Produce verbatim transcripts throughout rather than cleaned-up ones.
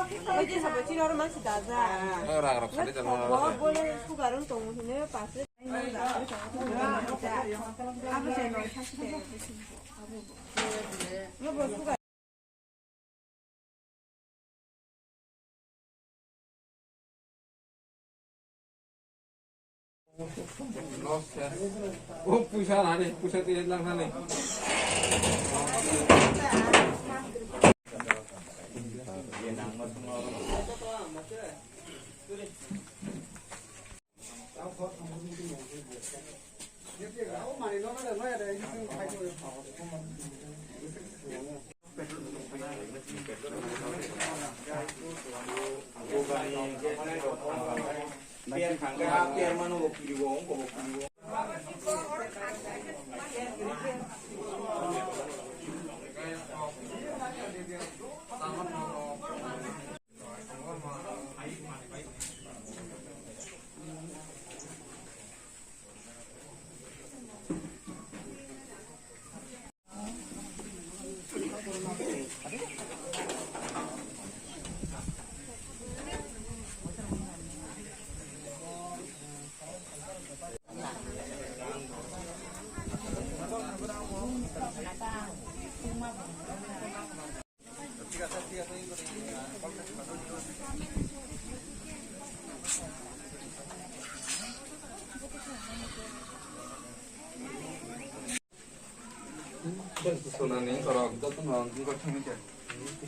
Oye, esa bochino oro mansi daja. Rang rok sadi jalo. Bo bole sugar un tongo hine pass. O puisa nani, puisa twi lang nani. Sunani korok jotono wngkha thangwi khe.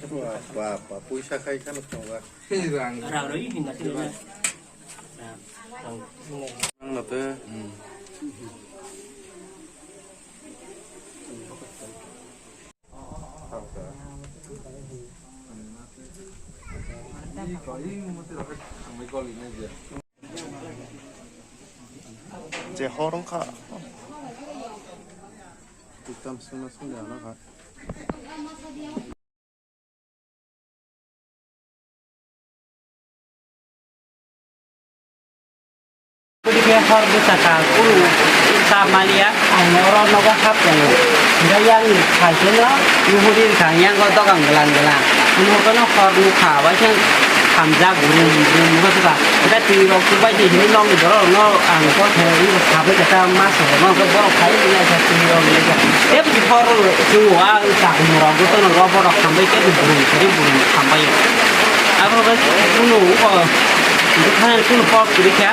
Ba, ba, ba, puisa khai kheno tongo. Rang. Rang rwi hinga sini na. Rang, rang. Ang na te. Hmm. Je hor wngkha. Ekdam sungna sungya wngkha. Hor bwsa ka kunu ta maliya, ang oro nogo hap tongo. Hingke yang phaikhe no nuhuri wngkha, yang o dogan glan glan. Nuhurkhe no hor nukha, bai khe hamjak brum brum nukha suka. Hingke twi rok chubai di hini nokni borok rok no ang kok khe wngkha sabai khe ta ma songkhe borok khai wngkha twi rok ni. Tei bwswk hor chwng o a chakmung rok jotono rw borok hambai khe bwrwi kwrwi bwrwi hambai o. Abo khe chwng o wngkha bwkhani chwng hor kwrwi kha.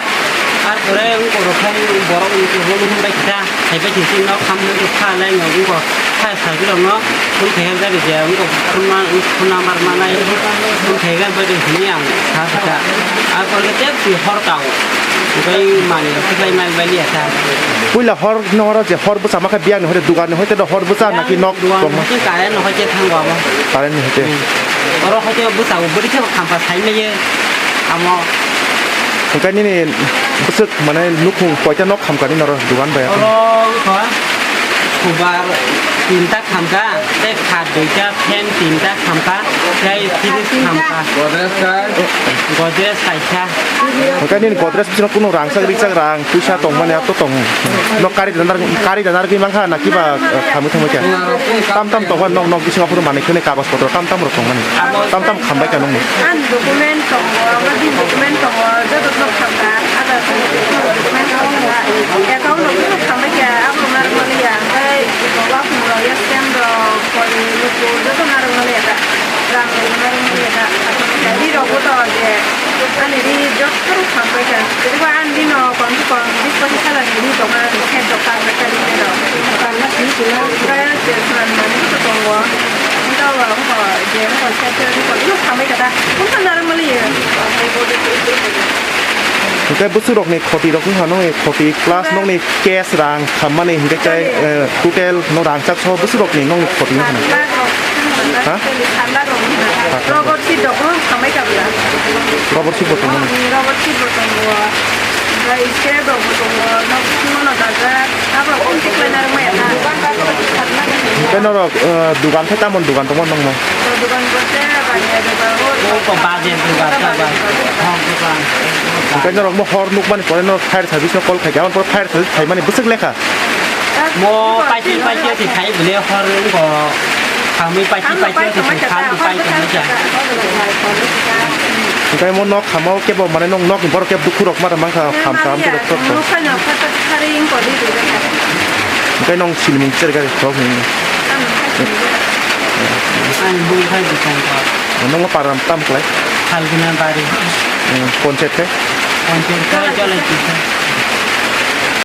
Ar pore wngkha rw khai borok rw hwnbai kha. Hai bai se nok ham nang kha lai no wngkha. Kha sai rok no phone khe jak je wngkha phone ma phone number ma nai phone khe jak bai hini ang kha kha. Ar pore khe tei hor ka o. Bai mani rok khe lai mai bai liya kha. Puila hor no horo je hor bwsa ma khe biyang ni hoite dugan ni hoite do hor bwsa naki nok dugan tongma? Hoite current no hoite thango amo. Current ni hoite. Hmm. Oro hoite bwsa o bwrwi khe khampa sai meye amo. Hingke nini bwswk mane nukhung koita nok khamka nini oro dugan bai? Oro wngkha subar tinta khamka, tei khat duita, fan tinta khamka, tei fridge khamka. Godrej kaisa. Hingke nini Godrej bisingo kunu rangchak rijak rang puisa tongmani ato tong. No kari danar, kari danar gwi mankha na kiba, eh, khamwi thangwi kha? Tam tam tongma nok, nok bisingo aphuru manwi khwnwi kagoj potro tam tam rok tongmani. Tam tam khambai kha nokni. Ang document tongo, wedding document tongo, joto no khamkha, Aadhaar card document tongo, account rok joto khambai kha, abo narwk maliya, tei wakhung rok, S T M rok, koi luku, joto narwk maliya ta, rang rok narwk maliya ta, ri rok bo to je, ani ri joto rok khambai kha, tei bo ani ri no kom se kom bis pochis hajar ni ri tongo, ani khe dokan, dokan ri rok. Hingke bwswk rokni khoti rok wngkha nokni khoti plus nokni cash rang khammani hingke tei, eh, total no rangchak so bwswk rokni nokni khoti wngkha na? Ha? Robot si dokno khambai kabla. Robot si bo tongo. Robot si bo tongo. Bai se bo tongo. Nok simo no dajak. Hingke norok, eh, dugan khe tamon dugan tongma nongmo? Dugan bolte baniya dugan. Baje dugan, baje. Hok dugan. Hingke norok mo hor nukmani pore norok fire service no call khaikha, aboni pore fire service phaimani bwswk lekha? Mo paiti paiti ati khai bole hor ko khamwi paiti paiti ati khai khamwi paiti paiti. Hwnkhe mo nok hamao kebo mane nok, nokni borok kebo dukhu rok ma tongmani kha, ham kaham khe rok sok. Hwnkhe nong silmung cher gari sok ni. Ani bui khai bwsang kha. Nokno param tam khlai? Phalguna bari. Hmm, ponchayat khe? Ponchayat khe cholai kisa.